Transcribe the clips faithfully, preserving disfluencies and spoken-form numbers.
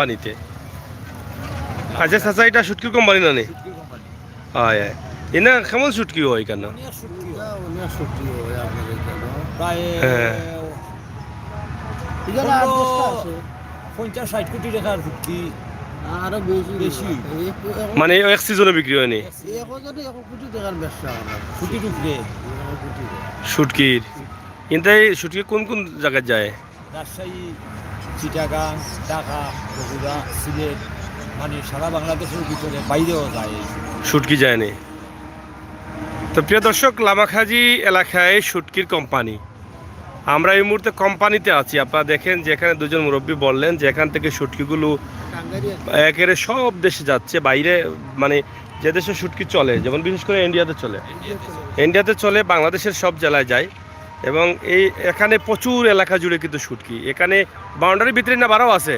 কোম্পানিতে। আচ্ছা চাচা, এটা শুটকির কোম্পানি না নি? শুটকির কোম্পানি। হয়, হয়। এনা কেমন শুটকি হয় কেন? অনেক শুটকি হয়। অনেক শুটকি হয় আপনার এখানে। প্রায় হ্যাঁ। এখানে আট দশটা আছে। পঞ্চাশ ষাট কোটি টাকার শুটকি। আরো বেশি। বেশি। মানে এক সিজনে বিক্রি হয়নি? এক বছরে এক কোটি টাকার ব্যবসা আমার। কোটির উপরে। শুটকির। কিন্তু এই শুটকি কোন কোন জায়গায় যায়? রাজশাহী, চিটাগাং, ঢাকা, বগুড়া, সিলেট, মানে সারা বাংলাদেশের ভিতরে, বাইরেও যায় এই শুটকি। শুটকি যায়নি। তো প্রিয় দর্শক, লামাখাজি এলাকায় শুটকির কোম্পানি। আমরা এই মুহূর্তে কোম্পানিতে আছি। আপনারা দেখেন যে এখানে দুজন মুরব্বী বললেন যে এখান থেকে শুটকিগুলো একেবারে সব দেশে যাচ্ছে, বাইরে, মানে যে দেশে শুটকি চলে, যেমন বিশেষ করে ইন্ডিয়াতে চলে, ইন্ডিয়াতে চলে, বাংলাদেশের সব জেলায় যায়। এবং এই এখানে প্রচুর এলাকা জুড়ে কিন্তু শুটকি, এখানে বাউন্ডারির ভিতরে না বারো আছে,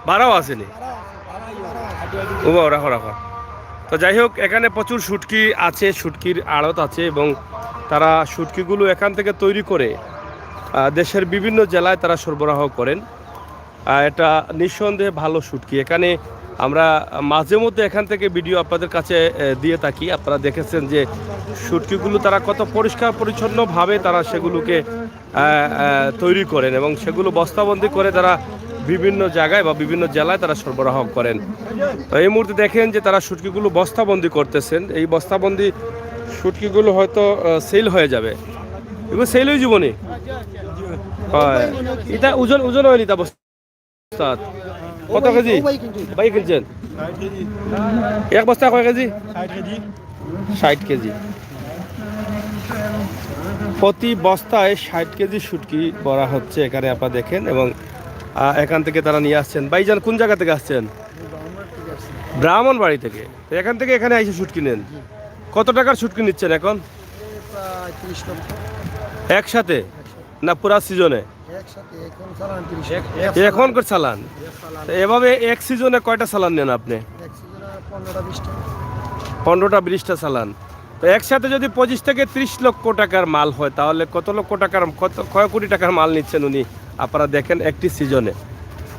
বারো আছে নি? ও বাবা, রাখো, রাখো। তো যাই হোক, এখানে প্রচুর শুটকি আছে, শুটকির আড়ত আছে এবং তারা শুটকিগুলো এখান থেকে তৈরি করে, আহ, দেশের বিভিন্ন জেলায় তারা সরবরাহ করেন। আহ, এটা নিঃসন্দেহে ভালো শুটকি। এখানে আমরা মাঝে মধ্যে এখান থেকে ভিডিও আপনাদের কাছে, আহ, দিয়ে থাকি। আপনারা দেখেছেন যে শুটকিগুলো তারা কত পরিষ্কার পরিচ্ছন্নভাবে তারা সেগুলোকে, আহ, আহ, তৈরি করেন এবং সেগুলো বস্তাবন্দি করে তারা বিভিন্ন জায়গায় বা বিভিন্ন জেলায় তারা সরবরাহ করেন। তো এই মুহূর্তে দেখেন যে তারা শুটকিগুলো বস্তাবন্দি করতেছেন। এই বস্তাবন্দি শুটকিগুলো হয়তো, আহ, সেল হয়ে যাবে। এগুলো সেল হয়ে যাবো নি? হয়। এটা ওজন, ওজন হয়নি তা বস্তা? কত কেজি? ভাই কিনছেন? এক বস্তা কয় কেজি? ষাট কেজি। প্রতি বস্তায় ষাট কেজি শুটকি ভরা হচ্ছে এখানে, আপনারা দেখেন। এবং, আহ, এখান থেকে তারা নিয়ে আসছেন। ভাইজান, কোন জায়গা থেকে আসছেন? ব্রাহ্মণবাড়ি থেকে। তো এখান থেকে এখানে এসে শুটকি নেন। কত টাকার শুটকি নিচ্ছেন এখন? প্রায় তিরিশ লক্ষ। একসাথে? না, পুরা সিজনে? একসাথে, এখন চালান তিরিশ লক্ষ। এখনকার চালান? তো এভাবে এক সিজনে কয়টা চালান নেন আপনি? এক সিজনে পনেরোটা বিশটা। পনেরোটা বিশটা চালান। তো একসাথে যদি পঁচিশ থেকে ত্রিশ লক্ষ টাকার মাল হয়, তাহলে কত লক্ষ টাকার, কত, কয় কোটি টাকার মাল নিচ্ছেন উনি? আপনারা দেখেন একটি সিজনে।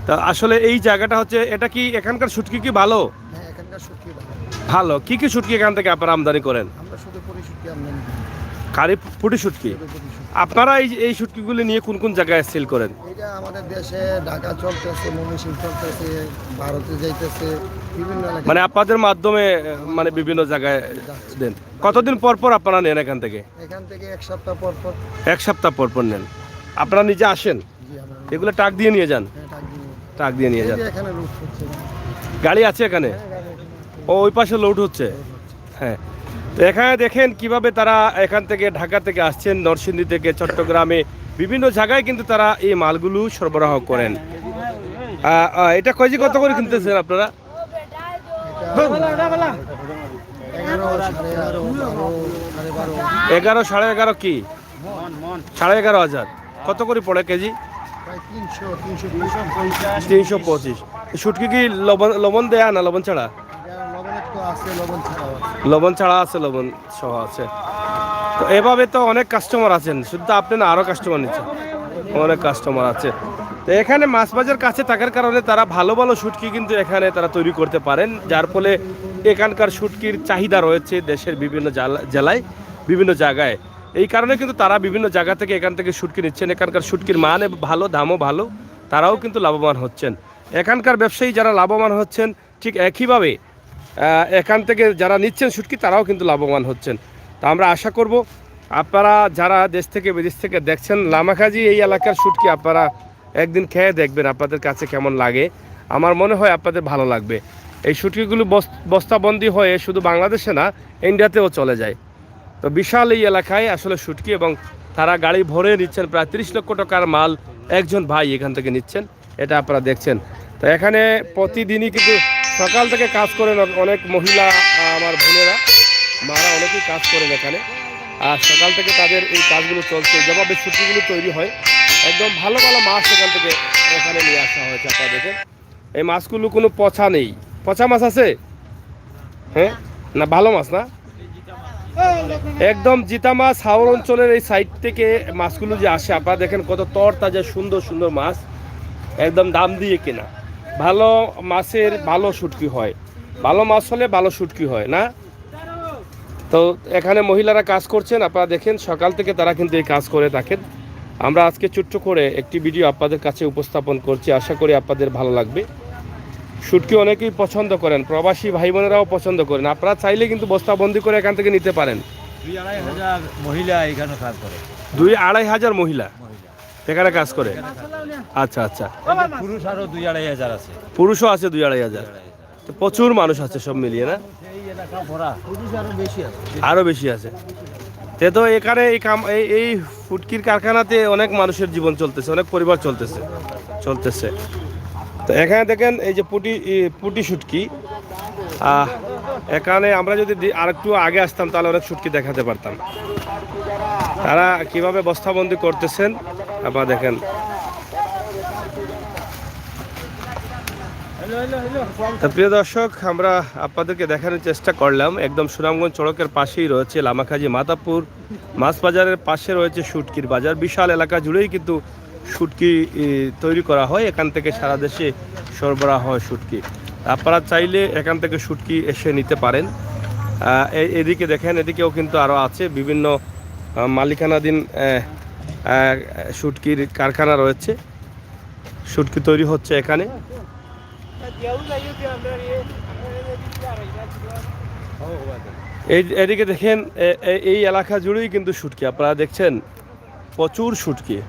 তা আসলে এই জায়গাটা হচ্ছে, এটা কি এখানকার শুটকি কি ভালো? হ্যাঁ, এখানকার শুটকি ভালো। ভালো। কি কি শুটকি এখান থেকে আপনারা আমদানি করেন? আমরা শুধু পুঁটি শুটকি আমদানি করি। খালি পুঁটি শুটকি? শুধু পুঁটি শুটকি। আপনারা এই, এই শুটকিগুলি নিয়ে কোন কোন জায়গায় সেল করেন? এটা আমাদের দেশে ঢাকা চলতেছে, ময়মনসিংহ চলতেছে, ভারতে যাইতেছে, বিভিন্ন এলাকায়। মানে আপনাদের মাধ্যমে, আহ, মানে বিভিন্ন জায়গায় যাচ্ছে। দেন। কতদিন পর পর আপনারা নেন এখান থেকে? এখান থেকে এক সপ্তাহ পর পর। এক সপ্তাহ পর পর নেন। আপনারা নিজে আসেন? জি, আমরা এগুলো ট্রাক দিয়ে নিয়ে যান? হ্যাঁ, ট্রাক দিয়ে নিয়ে যাই। ট্রাক দিয়ে নিয়ে এই যান। যে এখানে লোড হচ্ছে। গাড়ি আছে এখানে? হ্যাঁ, গাড়ি। ও, ওই পাশে লোড হচ্ছে? হ্যাঁ। তো এখানে দেখেন কিভাবে তারা এখান থেকে, ঢাকা থেকে আসছেন, নরসিংদী থেকে, চট্টগ্রামে, বিভিন্ন জায়গায় কিন্তু তারা এই মালগুলো সরবরাহ করেন। আহ, আহ, এটা কেজি কত করে কিনতেছেন আপনারা? এগারো, সাড়ে এগারো, বারো, সাড়ে বারো। এগারো, সাড়ে এগারো কি? সাড়ে এগারো হাজার। কত করে পড়ে কেজি? প্রায় তিনশো, তিনশো পঁচিশ। তিনশো পঁচিশ। শুটকি কি লবণ, লবণ দেয়া না লবণ ছাড়া? এটা লবণ একটু আছে, লবণ ছাড়াও আছে। লবণ ছাড়া আছে, লবণ সহ আছে। তো এভাবে তো অনেক কাস্টমার আছেন, শুধু তো আপনি না, আরও কাস্টমার নিচ্ছেন, অনেক কাস্টমার আছে। তো এখানে মাছ বাজার কাছে থাকার কারণে তারা ভালো ভালো শুটকি কিন্তু এখানে তারা তৈরি করতে পারেন, যার ফলে এখানকার শুটকির চাহিদা রয়েছে দেশের বিভিন্ন জালা-, জেলায়, বিভিন্ন জায়গায়। এই কারণে কিন্তু তারা বিভিন্ন জায়গা থেকে এখান থেকে শুটকি নিচ্ছেন। এখানকার শুটকির মানে ভালো, দামও ভালো, তারাও কিন্তু লাভবান হচ্ছেন। এখানকার ব্যবসায়ী যারা লাভবান হচ্ছেন, ঠিক একইভাবে, আহ, এখান থেকে যারা নিচ্ছেন শুটকি, তারাও কিন্তু লাভবান হচ্ছেন। তো আমরা আশা করব আপনারা যারা দেশ থেকে বিদেশ থেকে দেখছেন, লামাখাজি এই এলাকার শুটকি আপনারা একদিন খেয়ে দেখবেন আপনাদের কাছে কেমন লাগে। আমার মনে হয় আপনাদের ভালো লাগবে। এই শুটকিগুলো বস-, বস্তাবন্দি হয়ে শুধু বাংলাদেশে না, ইন্ডিয়াতেও চলে যায়। তো বিশাল এই এলাকায় আসলে শুটকি, এবং তারা গাড়ি ভরে নিচ্ছেন, প্রায় তিরিশ লক্ষ টাকার মাল একজন ভাই এখান থেকে নিচ্ছেন, এটা আপনারা দেখছেন। তো এখানে প্রতিদিনই কিন্তু সকাল থেকে কাজ করেন অ-, অনেক মহিলা, আহ, আমার বোনেরা, মারা অনেকেই কাজ করেন এখানে। আর সকাল থেকে তাদের এই কাজগুলো চলছে, যেভাবে শুটকিগুলো তৈরি হয়, একদম ভালো ভালো মাছ এখান থেকে এখানে নিয়ে আসা হয়েছে। আপনারা দেখেন, এই মাছগুলো কোনো পচা নেই। পচা মাছ আছে? হ্যাঁ, না, ভালো মাছ না? একদম জিতা মাছ। হাওর অঞ্চলের এই সাইড থেকে মাছগুলো যে আসে, আপনারা দেখেন কত তর তাজা, সুন্দর সুন্দর মাছ, একদম দাম দিয়ে কেনা। ভালো মাছের ভালো শুটকি হয়, ভালো মাছ হলে ভালো শুটকি হয় না? তো এখানে মহিলারা কাজ করছেন, আপনারা দেখেন সকাল থেকে তারা কিন্তু এই কাজ করে থাকেন। আমরা আজকে ছোট্ট করে একটি ভিডিও আপনাদের কাছে উপস্থাপন করছি, আশা করি আপনাদের ভালো লাগবে। শুটকি অনেকেই পছন্দ করেন, প্রবাসী ভাই বোনেরাও পছন্দ করেন। আপনারা চাইলে কিন্তু বস্তাবন্দি করে এখান থেকে নিতে পারেন। দুই আড়াই হাজার মহিলা এখানে কাজ করে। দুই আড়াই হাজার মহিলা মহিলা এখানে কাজ করে? এখানে কাজ করে। আচ্ছা, আচ্ছা। এখানে পুরুষ আরো দুই আড়াই হাজার আছে। পুরুষও আছে দুই আড়াই হাজার। দুই আড়াই হাজার। তো প্রচুর মানুষ আছে সব মিলিয়ে, না? এই এলাকা ভরা। পুরুষ আরো বেশি আছে। আরও বেশি আছে। তে তো এখানে এই কাম, এই এই ফুটকির কারখানাতে অনেক মানুষের জীবন চলতেছে, অনেক পরিবার চলতেছে, চলতেছে। তো এখানে দেখেন এই যে পুটি, ই, পুটি শুটকি। আহ, এখানে আমরা যদি দি- আরেকটু আগে আসতাম, তাহলে অনেক শুটকি দেখাতে পারতাম। তারা কিভাবে বস্তাবন্দি করতেছেন, আপনারা দেখেন। তো প্রিয় দর্শক, আমরা আপনাদেরকে দেখানোর চেষ্টা করলাম, একদম সুনামগঞ্জ সড়কের পাশেই রয়েছে লামাকাজি মাতাপুর মাছ বাজারের পাশে রয়েছে শুটকির বাজার। বিশাল এলাকা জুড়েই কিন্তু শুটকি, ই, তৈরি করা হয়, এখান থেকে সারা দেশে সরবরাহ হয় শুটকি। আপনারা চাইলে এখান থেকে শুটকি এসে নিতে পারেন। আহ, এ- এদিকে দেখেন, এদিকেও কিন্তু আরও আছে বিভিন্ন, আহ, মালিকানাধীন, আহ, আহ, শুটকির কারখানা রয়েছে। শুটকি তৈরি হচ্ছে এখানে। এই এদিকে দেখেন, এ- এ- এই এলাকা জুড়েই কিন্তু শুটকি, আপনারা দেখছেন প্রচুর শুটকি।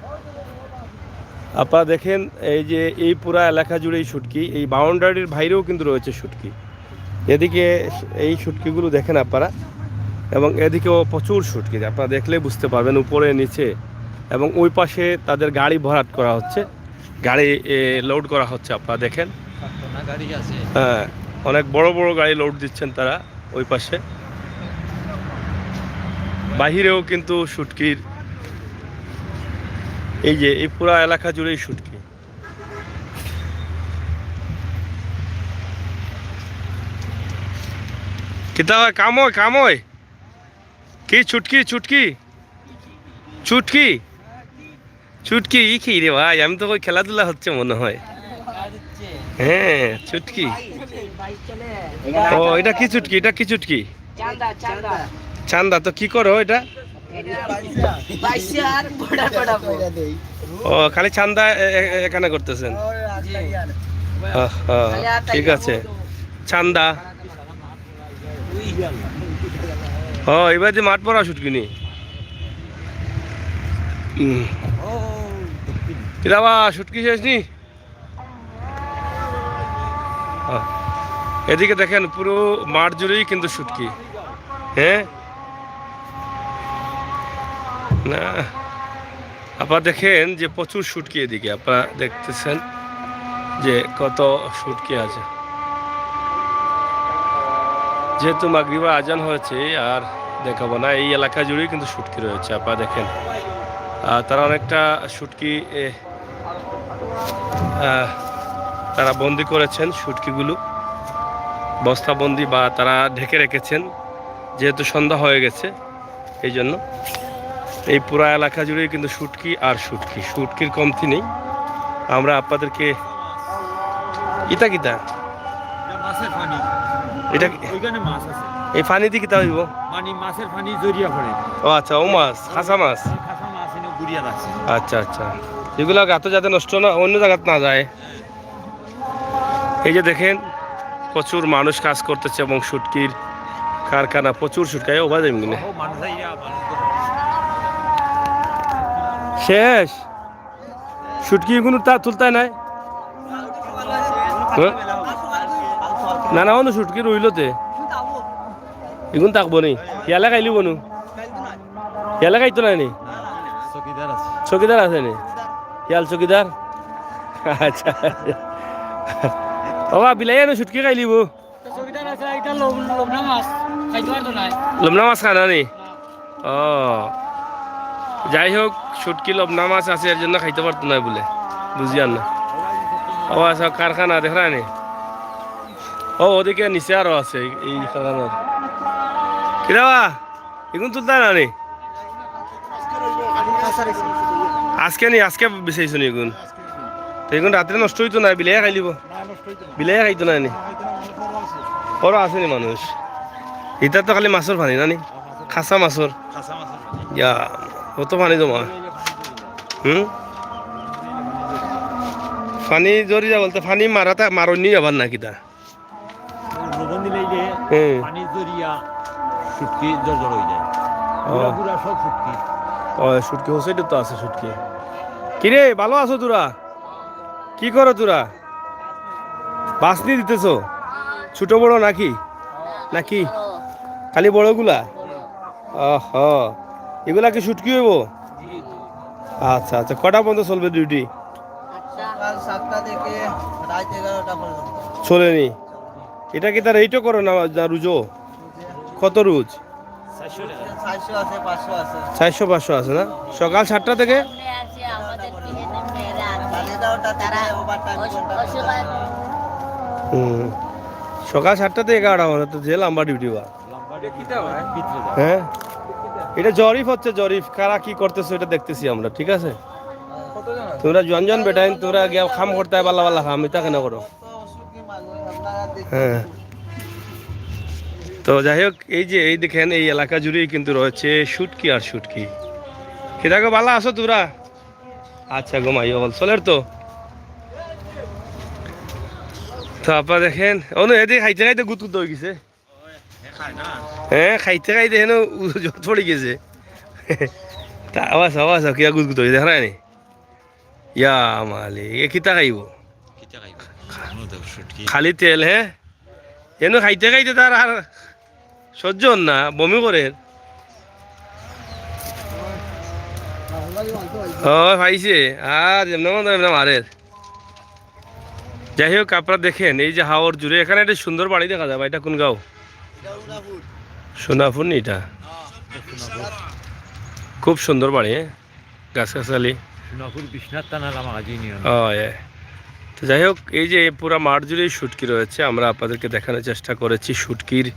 আপনারা দেখেন, এই যে এই পুরা এলাকা জুড়েই শুটকি, এই বাউন্ডারির বাইরেও কিন্তু রয়েছে শুটকি। এদিকে এই শুটকিগুলো দেখেন আপনারা, এবং এদিকেও প্রচুর শুটকি, আপনারা দেখলে বুঝতে পারবেন, উপরে নিচে। এবং ওই পাশে তাদের গাড়ি ভরাট করা হচ্ছে, গাড়ি লোড করা হচ্ছে, আপনারা দেখেন। গাড়ি আছে। হ্যাঁ, অনেক বড় বড় গাড়ি লোড দিচ্ছেন তারা ওই পাশে। বাহিরেও কিন্তু শুটকির, এই যে এই পুরা এলাকা জুড়েই শুটকি। কিতা হয়, কাম হয়, কাম হয়? কি ছুটকি, ছুটকি, ছুটকি, ছুটকি? ই কি রে ভাই, আমি তো কই খেলাধুলা হচ্ছে মনে হয়। হ্যাঁ, ছুটকি। ও, এটা কি ছুটকি? এটা কি ছুটকি? চান্দা, চান্দা। চান্দা। তো কি করো এটা? বাইশে আর বর্ডার করাবো। ও, খালি চান্দা এ- এ- এখানে করতেছেন? ও, ও, ঠিক আছে। চান্দা। ও, এবার যে মাঠ ভরা শুটকি নি। হুম। কিরা বা, শুটকি শেষ নি? আহ, এদিকে দেখেন, পুরো মাঠ জুড়েই কিন্তু শুটকি। হ্যাঁ, না, আপনারা দেখেন যে প্রচুর শুটকি এদিকে, আপনারা দেখতেছেন যে কত শুটকি আছে। যেহেতু মাগরিবের আজান হয়েছে, আর দেখাবো না, এই এলাকা জুড়েই কিন্তু শুটকি রয়েছে, আপনারা দেখেন। আর তারা অনেকটা শুটকি, এ, আহ, তারা বন্দি করেছেন শুটকিগুলো, বস্তাবন্দি বা তারা ঢেকে রেখেছেন, যেহেতু সন্ধ্যা হয়ে গেছে এই জন্য। এই পুরা এলাকা জুড়েই কিন্তু শুটকি আর শুটকি, শুটকির কমতি নেই। আমরা আপনাদেরকে, ইতা কিতা? এটা মাছের পানি। এটা কি- ওইখানে মাছ আছে। এই পানি দি কিতা হইব? মানে মাছের পানি জড়িয়া পড়ে। ও আচ্ছা, ও মাছ, খাসা মাছ। খাসা মাছ এনে গুড়িয়া রাখছে। আচ্ছা, আচ্ছা, এগুলা গাতো যাতে নষ্ট না, অন্য জায়গাত না যায়। এই যে দেখেন, প্রচুর মানুষ কাজ করতেছে এবং শুটকির কারখানা, প্রচুর শুটকি। এই ওবা যাইম কিনে। ও মানুষ আইয়া মানুষ তো শেষ। শুটকি এগুলো তা তুলতায় নাই? হ্যাঁ? না, না, অন্য শুটকি রইল তে। এগুন থাকবো নি? ইয়ালে খাইলি বনু? ইয়ালে খাইতো নাই নি? চকিদার আছে। চকিদার আছে নি? ইয়াল চকিদার? আচ্ছা। বাবা, বিলাই আনো শুটকি খাইলিব। চকিদার আছে, এটা লব-, লবনা মাছ। খাইতে পারতো না। লবনা মাছ খায় না নি? ও। যাই হোক, শুটকি লবনা মাছ আছে, এর জন্য খাইতে পারতো না বলে। বুঝিয়ার না। ও, আচ্ছা, কারখানা দেখ না নি? ও, ওদিকে নিচে আরো আছে, এই, এই কারখানা। কিরে বা? এগুন তুলতা না নি? আজকে নি, আজকে বিছাইছো নি এগুন? তো এগুন রাত্রে নষ্ট হইতো না, বিলাই খাইলিব। বিলাই খাইতো না নি? ওরা আসেনি মানুষ। ইতা তো খালি মাছর পানি না নি? খাসা মাছর। ইয়া, অত পানি জমা। হুম? পানি জরি যা বলতে পানি মারাতে মারনি আবার না কিতা? রোপণ দিলে এই যে হুম। পানি জরিয়া শুটকি জর্জর হয়ে যায়। ও। গুড়া গুড়া সব শুটকি। ও, শুটকি হোসেন তো আছে শুটকি। কিরে, ভালো আছো তোরা? কি করো তোরা? বাসনি দিতেছো? ছোট বড় নাকি? নাকি? খালি বড়গুলা? ওহ, এগুলা কি শুটকি হইব? আচ্ছা, আচ্ছা। কটা পর্যন্ত চলবে ডিউটি? সকাল সাতটা থেকে রাত এগারোটা পর্যন্ত। চলেনি? এটা কি তার রেটও করো না, না রুজো? কত রুজ? চারশো আছে, পাঁচশো আছে। চারশো, পাঁচশো আছে না? সকাল সাতটা থেকে? হুম। সকাল সাতটা থেকে এগারোটা পর্যন্ত, তো যে লম্বা ডিউটি বা। হ্যাঁ, এটা জরিপ হচ্ছে, জরিপ। কারা কি করতেছে, এটা দেখতেছি আমরা, ঠিক আছে? তোমরা জন জন বেটাইন, তোমরা গিয়া কাম করতে হয়, বালা বালা কাম, এটা কেন করো? হ্যাঁ। তো যাই হোক, এই যে, এই দেখেন, এই এলাকা জুড়েই কিন্তু রয়েছে শুটকি আর শুটকি। কিতা গো, বালা আছো তোমরা? আচ্ছা, ঘুমাই হল চলের তো। তো আপনারা দেখেন, অনু এদি খাইতে খাইতে গুতগুত হয়ে গেছে। হ্যাঁ, খাইতে খাইতে হেন জট পড়ে গেছে। তা আওয়াজ, আওয়াজ, কিয়া গুতগুত হয়ে গেছে, দেখা নাই নি? ইয়া মালিক, এ কিতা খাইব? কিতা খাইব? খালি তেল, হ্যাঁ? এনে খাইতে খাইতে তার আর সহ্য হন না, বমি করে। ও, পাইছে। আর যেমন মন চায় এমন মারের। যাই হোক, আপনারা দেখেন, এই যে হাওর জুড়ে এখানে একটা সুন্দর বাড়ি দেখা যায়। বাড়িটা কোন গাঁও? সোনাপুর নি এটা? খুব সুন্দর বাড়ি, হ্যাঁ? গাছগাছালি। সোনাপুর বিশ্বনাথ থানা, লামাকাজি ইউনিয়ন। ও, এ। তো যাই হোক, এই যে পুরা মাঠ জুড়েই শুটকি রয়েছে, আমরা আপনাদেরকে দেখানোর চেষ্টা করেছি শুটকির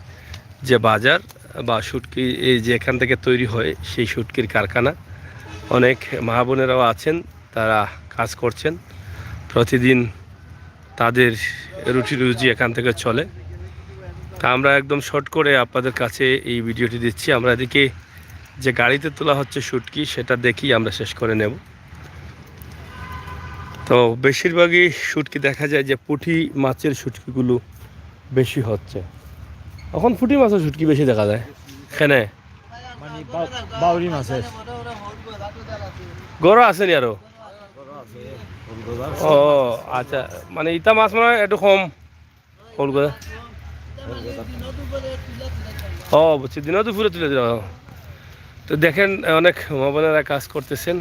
যে বাজার বা শুটকি এই যে এখান থেকে তৈরি হয় সেই শুটকির কারখানা। অনেক মা বোনেরাও আছেন, তারা কাজ করছেন, প্রতিদিন তাদের রুটি রুজি এখান থেকে চলে। তা আমরা একদম শর্ট করে আপনাদের কাছে এই ভিডিওটি দিচ্ছি। আমরা এদিকে যে গাড়িতে তোলা হচ্ছে শুটকি, সেটা দেখি আমরা শেষ করে নেব। তো বেশিরভাগই শুটকি দেখা যায় যে পুঁটি মাছের শুটকিগুলো বেশি হচ্ছে। এখন পুঁটি মাছের শুটকি বেশি দেখা যায়। এখানে মানে বাউ-, বাউরি মাছের। গরো আছে নি আরো? ও, আচ্ছা, মানে ইতা মাছ মানে একটু কম। ও, বুঝছি, দিনও দুপুরে তুলে দিল। তো দেখেন, অনেক মা বোনেরা কাজ করতেছেন,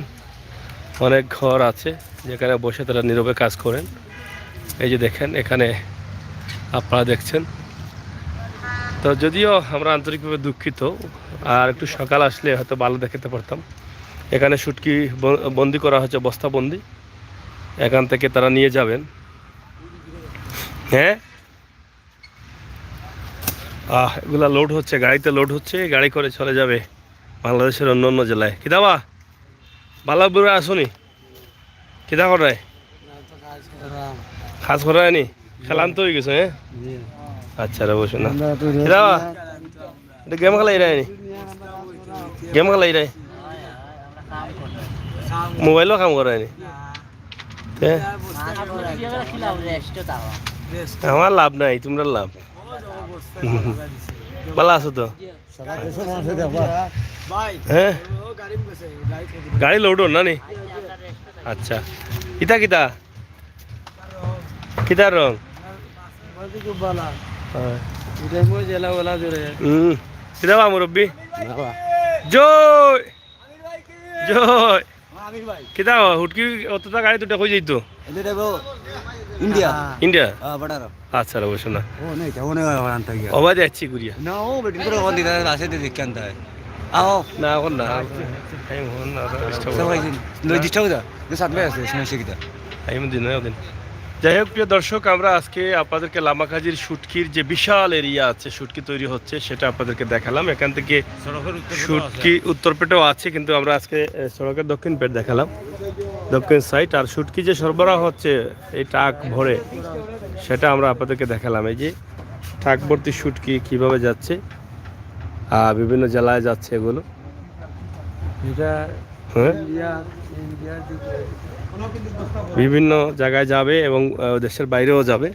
অনেক ঘর আছে যেখানে বসে তারা নীরবে কাজ করেন। এই যে দেখেন, এখানে আপনারা দেখছেন। তো যদিও আমরা আন্তরিকভাবে দুঃখিত, আর একটু সকাল আসলে হয়তো ভালো দেখাতে পারতাম। এখানে শুটকি ব-, বন্দি করা হয়েছে, বস্তাবন্দি। এখান থেকে তারা নিয়ে যাবেন। হ্যাঁ, আহ, এগুলা লোড হচ্ছে, গাড়িতে লোড হচ্ছে, গাড়ি করে চলে যাবে বাংলাদেশের অন্য অন্য জেলায়। কিতা বা, বালা বুড়া আছো নি? কিতা কররায়? কাজ কররায় নি? ক্লান্ত হয়ে গেছো, হ্যাঁ? আচ্ছা রে, বসো না। কিতা বা? এটা গেম খেলাইরায় নি? গেম খেলাইরায়? মোবাইলও কাম কররায় নি? তে? আমার লাভ নাই, তোমরা লাভ। ভালা আছো তো? হ্যাঁ? গাড়ি লোড না নি? আচ্ছা। ইতা কিতা? কিতার রং? হ্যাঁ। হুম। কিতা বা মুরব্বি? জয়! জয়! কিতা বা, হুটকি অতটা গাড়ি দুটা কই যাইতো? ইন্ডিয়া। ইন্ডিয়া? আচ্ছা, রে, বসো না। ও, নেই, ও নেই, ওখান থেকে। ও, বাদে যাচ্ছি ঘুরিয়া। না, ও বেটিং করে ওখান থেকে আসে, দেখে আনতে হয়। আও। না, এখন না। টাইম হন না, তো ডিস্টার্ব সব হয়। নয় ডিস্টার্ব দা। যে সামনে আছে, সমস্যা কিতা? টাইম দিন, নয় দিন। যাই হোক, প্রিয় দর্শক, আমরা আজকে আপনাদেরকে লামাকাজির শুটকির যে বিশাল এরিয়া আছে, শুটকি তৈরি হচ্ছে, সেটা আপনাদেরকে দেখালাম। এখান থেকে সড়কের উত্তর পেটেও আছে। শুটকি উত্তর পেটেও আছে, কিন্তু আমরা আজকে, এ, সড়কের দক্ষিণ পেট দেখালাম, দক্ষিণ সাইড। আর শুটকি যে সরবরাহ হচ্ছে এই ট্রাক ভরে, সেটা আমরা আপনাদেরকে দেখালাম। এই যে ট্রাক ভর্তি শুটকি কিভাবে যাচ্ছে, আহ, বিভিন্ন জেলায় যাচ্ছে এগুলো। এটা হ্যাঁ। ইন্ডিয়া, ইন্ডিয়ার দিকে। বিভিন্ন জায়গায় যাবে এবং, আহ, দেশের বাইরেও যাবে।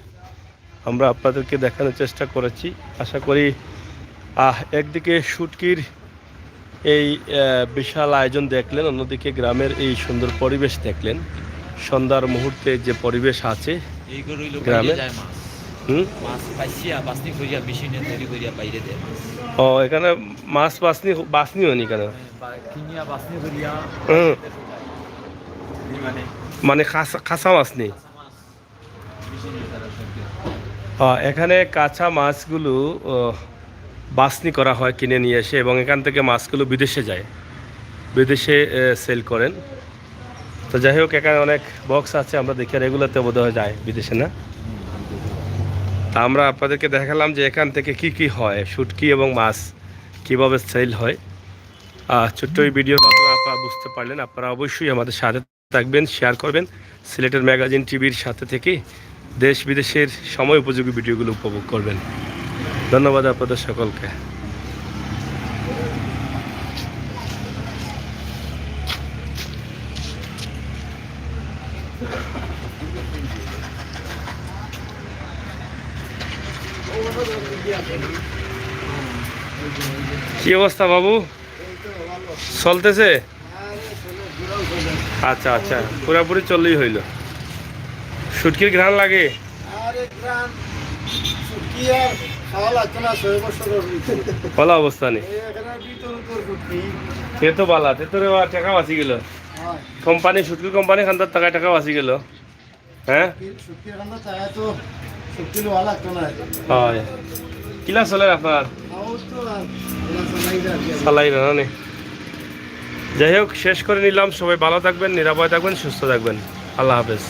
আমরা আপনাদেরকে দেখানোর চেষ্টা করেছি। আশা করি, আহ, একদিকে শুটকির এই, আহ, বিশাল আয়োজন দেখলেন, অন্যদিকে গ্রামের এই সুন্দর পরিবেশ দেখলেন। সন্ধ্যার মুহূর্তে যে পরিবেশ আছে গ্রামে। যায় মাছ। হুম? মাছ পাইছিয়া, বাছনি করিয়া, মেশিনে তৈরি করিয়া বাইরে দেয় মাছ। ও, এখানে মাছ বাছনি, বাছনি হয়নি কেন? হ্যাঁ, বা-, কিনিয়া বাছনি করিয়া হুম। মানে মানে খাসা, খাসা মাছ নেই? খাসা মাছ। মেশিনে তারা সব দেয়। আহ, এখানে কাঁচা মাছগুলো, আহ, বাছনি করা হয় কিনে নিয়ে এসে, এবং এখান থেকে মাছগুলো বিদেশে যায়, বিদেশে, আহ, সেল করেন। তো যাই হোক, এখানে অনেক বক্স আছে, আমরা দেখি আর এগুলোতে বোধহয় যায় বিদেশে, না? তা আমরা আপনাদেরকে দেখালাম যে এখান থেকে কি কি হয়, শুটকি এবং মাছ কিভাবে সেল হয়। আহ, ছোট্ট এই ভিডিওর মাধ্যমে আপনারা বুঝতে পারলেন। আপনারা অবশ্যই আমাদের সাথে থাকবেন, শেয়ার করবেন। সিলেটের ম্যাগাজিন টিভির সাথে থেকে দেশ বিদেশের সময় উপযোগী ভিডিওগুলো উপভোগ করবেন। ধন্যবাদ আপনাদের সকলকে। কি অবস্থা বাবু? চলতেছে? আচ্ছা, আচ্ছা, পুরাপুরি চললেই হইল। শুটকির ঘ্রাণ লাগে? আরে ঘ্রাণ, শুটকি আর খাওয়া লাগতো না, ছয় বছর হইছে। ভালা অবস্থা নি? এই এখানে ভিতর ভিতর শুটকি। তে তো ভালা, তে তো রে বা, টাকা বাঁচি গেল। হয়। কোম্পানি, শুটকির কোম্পানি খান্দার টাকায় টাকা বাঁচি গেল। হ্যাঁ? শুটকি, শুটকি খান্দার টাকায় তো শুটকি লওয়া লাগতো না। হয়। কিলা চলে আপনার? আমার তো আর এলা চালাই যার কি আর। চালাই না, না নি? যাই হোক, শেষ করে নিলাম। সবাই ভালো থাকবেন, নিরাপদে থাকবেন, সুস্থ থাকবেন। আল্লাহ হাফেজ।